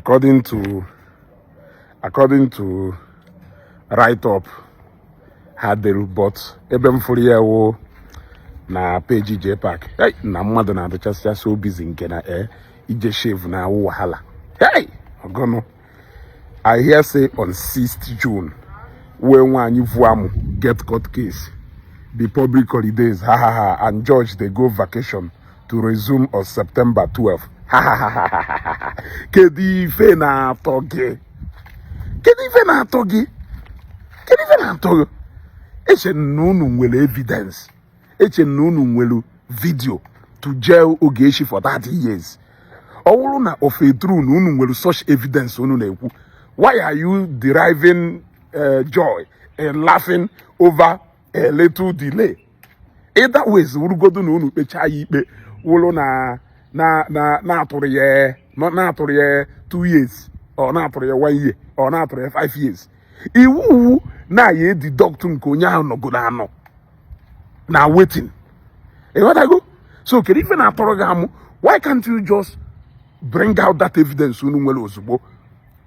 According to write up ha dere, but ebe m fụrụ ya wụ na page JPAC. Hey, na mmadụ na-adụchasịa so busy nke na ije shave na awụ wahala. Hey, ọgọnụ. I hear say on 6th June wey nwaanyị vu amụ get court case, the public holidays, ha ha ha, and judge dey go vacation to resume on September 12. Ha ha ha ha ha ha ha. Kedu ife na-atọ gị? Kedu ife na-atọ gị? Kedu ife na-atọ gị? Eche na unu nwere evidence, eche na unu nwere video to jail Ogechi for 30 years. Ọ bụrụ na of a true na unu nwere such evidence unu na-ekwu, why are you deriving joy and laughing over a little delay? Either ways, wurugodu na unu kpechaa ya ikpe, wụrụ na na-atụrụ ya, na-atụrụ ya 2 years, ọ na-atụrụ ya 1 year, ọ na-atụrụ ya 5 years, iwu wu na ya e-deduct nke onye ahụ nọgoro anọ na waiting. Ịghọtago? So kedu ife na-atọrọ gị amụ? Why can't you just bring out that evidence unu nwere ozugbo,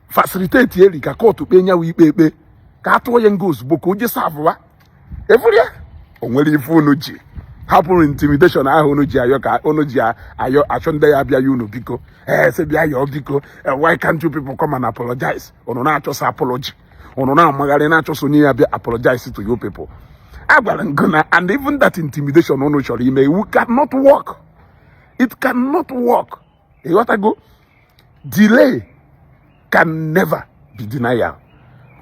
facilitate eri ka court kpee nyawa ikpe ekpe, ka a tụọ ya nga ozugbo, ka o je serve-ụwa efuru ya? O nwere ife unu ji hapụrụ intimidation ahụ unu ji ayọ, ka unu ji ayọ achọ ndị ya abịa ya unu biko, ee, sị bịa yọọ biko. Why can't you people come and apologize? Unu na-achọsa apology, unu na-amagharị na-achọsa onye ya bịa apologize to you people. Agwara m gị na and even that intimidation unu chọrọ ime iwu cannot work. It cannot work. Ịghọtago? Delay can never be denial.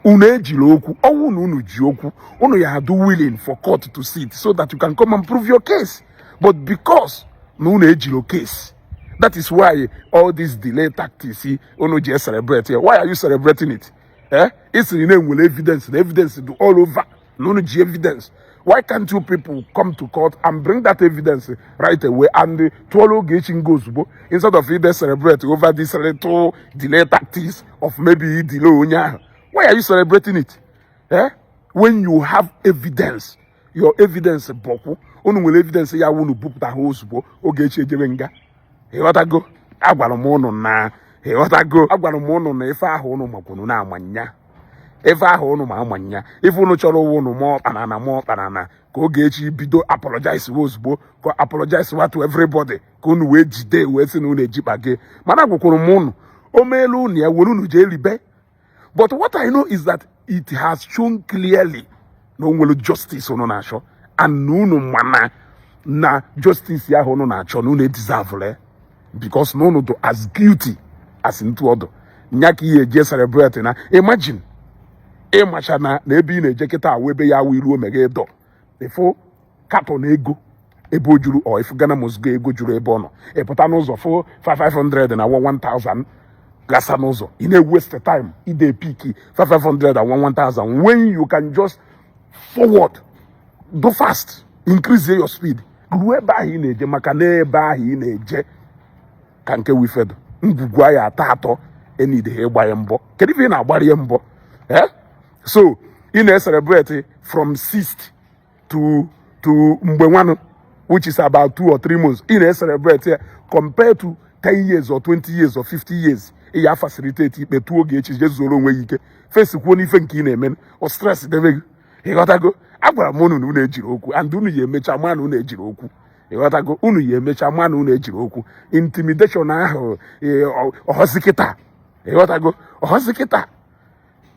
Unu ejiri okwu ọnwụ na unu ji okwu, unu ya do willing for court to sit so that you can come and prove your case. But because na unu ejiri case, that is why all this delay tactics unu ji celebrate here. Why are you celebrating it? Eh, ị sịrị na enwere evidence, na evidence do all over, na unu ji evidence. Why can't you people come to court and bring that evidence right away and tụọrọ Ogechi nga ozugbo, instead of ide celebrate over this little delay tactics of maybe delay onye ahụ? Why are you celebrating it, eh, when you have evidence? Your evidence bọkwụ. Unu nwere evidence ya wụ unu bupụta ha ozugbo, Ogechi ejebe nga. Ịghọtago? Agwara m unu na, ịghọtago, agwara m unu na ife ahụ unu makwunu na-amanya, ife ahụ unu ma amanya, ife unu chọrọ ụwa unu ma ọkpanana ma ọkpanana, ka Ogechi bido apologize wa ozugbo, ka apologize wa to everybody, ka unu wee jide wee sị na unu ejikpa gị. Mana agwakwuru m unu, o meelu unu ya were unu jee ribe. But what I know is that it has shown clearly na o nwere justice unu na-achọ, and na unu mana na justice ahụ unu na-achọ na unu e-deserve, because na unu do as guilty as ntu ọdụ nya ka ihe eje celebrate. Na imagine, ịmacha na ebe ị na-eje kịta awụ ebe ya awụ iruo meghe dọ, ịfụ carton ego ebe o juru, ọ ịfụ Ghana must go ego juru ebe ọ nọ. Ị pụta n'ụzọ fụ 5500 na 1000 gasa n'ụzọ, ị na-waste time ide pick 5500 and 1000 when you can just forward, do fast, increase your speed ruo ebe ahụ ị na-eje, maka na ebe ahụ ị na-eje ka nke wifedo ngwugwu ya atọ atọ enide ha ịgba ya mbọ. Kedu ife ị na-agbara ya mbọ? Eh, so ị na-celebrate from 6th to mgbe nwanụ, which is about 2 or 3 months, ị na-celebrate ya compared to 10 years or 20 years or 50 years ị ya facilitate ikpe tụọ Ogechi je zuoro onwe gị ike fesi kwuo n'ife nke ị na-eme, ọ stress debe gị. Ịghọtago? Agwara m unu na unu ejiri okwu, and unu ya emecha ma na unu ejiri okwu. Ịghọtago? Unu ya emecha ma na unu ejiri okwu. Intimidation ahụ ọhọzi kịta. Ịghọtago? Ọhọzi kịta.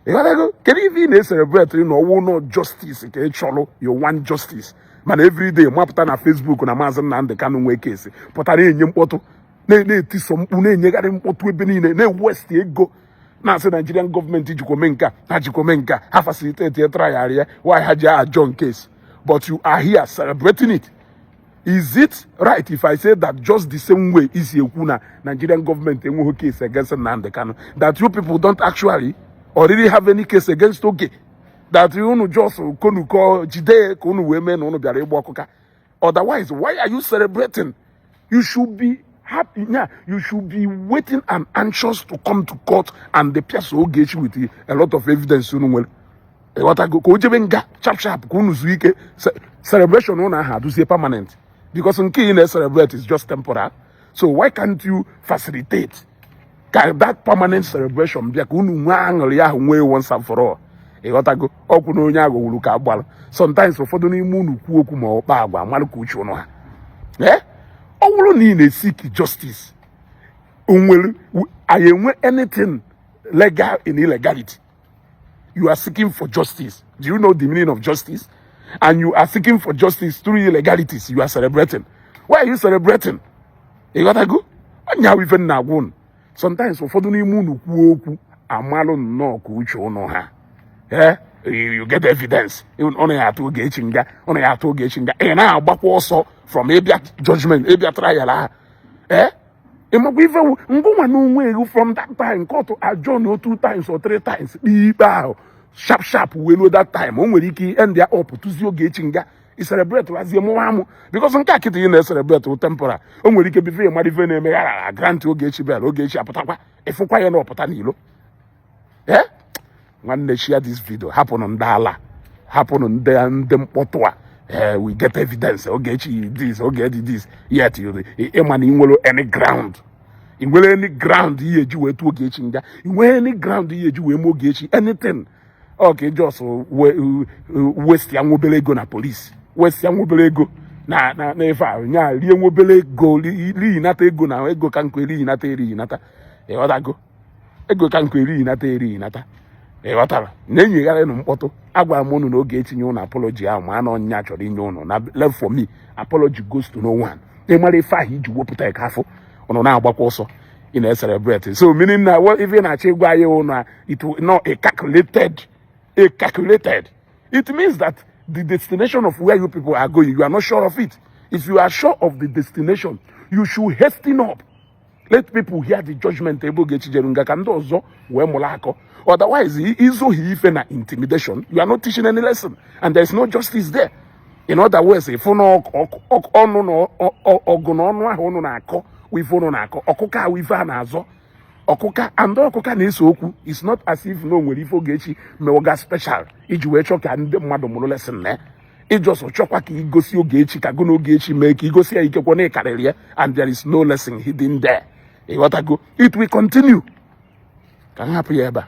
Ịghọtago? Kedu ife ị na-e-celebrate na ọwụ no justice ka ị chọrọ? You want justice, mana everyday mapụta na Facebook na Maazị Nnamdị Kanụ nwee case, pụtara na-enye mkpọtụ, na-etiso mkpu, na-enyegharị mkpọtụ ebe niile, na-e-waste ego, na-asị Nigerian gọọmenti jikwa mee nke a, ha jikwa mee nke a, ha facilitate trial ya, why ha ji adjourn case? But you are here celebrating it. Is it right if I say that just the same way isi ekwu na Nigerian government enweghị case against Nnamdi Kanu, that you people don't actually or really have any case against Oge, that unu just konuko jide ka unu wee mee na unu bịara ịgba ọkụka? Otherwise, why are you celebrating? You should be happy. Yeah, you should be waiting and anxious to come to court and the pierce Ogechi with a lot of evidence unu nwere. Ịghọtago? Ka o jebe nga sharp sharp, ka unu zuo ike. Celebration unu ahụ adụzie permanent, because nke ị na-celebrate is just temporal. So why can't you facilitate Ka that permanent celebration bịa, ka unu nwee aṅụrị ahụ, nwee once and for all. Ịghọtago? Ọkwụ na onye aghọwuru ka agbara. Sometimes ụfọdụ n'ime unu kwuo okwu ma ọ kpaa agwa, amalụ ka uche ụnụ ha. Ee, ọ bụrụ na ị na-eseek justice, o nwere anyị enwe anything legal in illegality? You are seeking for justice. Do you know the meaning of justice? And you are seeking for justice through illegalities. You are celebrating. Why are you celebrating? Ịghọtago? Ọnya ife m na-agwa unu. Sometimes ụfọdụ n'ime unu kwuo okwu, amalụ nnọọ ka uche ụnụ ha. Eh, you get evidence, ụnụ ya atụ Ogechi nga, ụnụ ya atụ Ogechi nga. Ị na-agbakwa ọsọ from ịbịa judgment, ịbịa trial ahụ. Eh, ịmakwa ife wu ngụnwa na onwe egu? From that time, court adjourn two times or three times, kpee ikpe ahụ sharp sharp wee ruo that time. O nwere ike end ya up tụzie Ogechi nga. I celebrate wazie mụwa amụ, because nke a kịta ị na-ecelebrate temporal. O nwere ike before mmadụ ife na-eme ghara grant Ogechi bail, Ogechi apụtakwa, ịfụkwa ya na ọpụta n'ilo. Eh, nwanne, share this video. Hapụnụ ndị ala, hapụnụ ndị mkpọtụ a. Eh, we get evidence, Ogechi this, Ogechi this, yet you ịma na ị nwere any ground, ị nwere any ground ihe eji wee tụọ Ogechi nga, ị nwere any ground ihe eji wee mee Ogechi anything. Ọ ka just waste ya nwa obere ego na police, waste ya nwa obere ego na ife a nya rie nwa obere ego, rihinata ego na ego ka nkụ erihinata erihinata. Ịghọtago? Ego ka nkụ erihinata erihinata. Ịghọtara? Na-enyegharị nụ mkpọtụ. Agwara m unu na oge etinye ụnụ apology ahụ, ma anọ nya chọrọ inye ụnụ na left for me, apology goes to no one. Ịmara ife ahụ iji wepụta ya ka afọ ụnụ na-agbakwa ọsọ, ị na-celebrate. So meaning na what ife na-achọ ịgwa anyị wụ na it will not a calculated. It means that the destination of where you people are going, you are not sure of it. If you are sure of the destination, you should hasten up, let people hear the judgment ebe Ogechi jere nga, ka ndị ọzọ wee mụrụ akọ. Otherwise, izohi ife na intimidation, you are not teaching any lesson and there is no justice there. In other words, ịfụ na ọnụ na ọgụ na ọnụ ahụ ụnụ na-akọ, ife ụnụ na-akọ ọkụka ahụ, ife a na-azọ ọkụka and ọkụka na-ese okwu. It's not as if na o nwere ife Ogechi mewoga special iji wee chọọ ka ndị mmadụ mụrụ lesson na ịjọsọ chọkwa ka igosi Ogechi, ka gụ na Ogechi mee ka igosi ya ikekwe na ịkarịrị ya, and there is no lesson hidden there. Ịghọtago? It will continue. Ka m hapụ ya ebe a.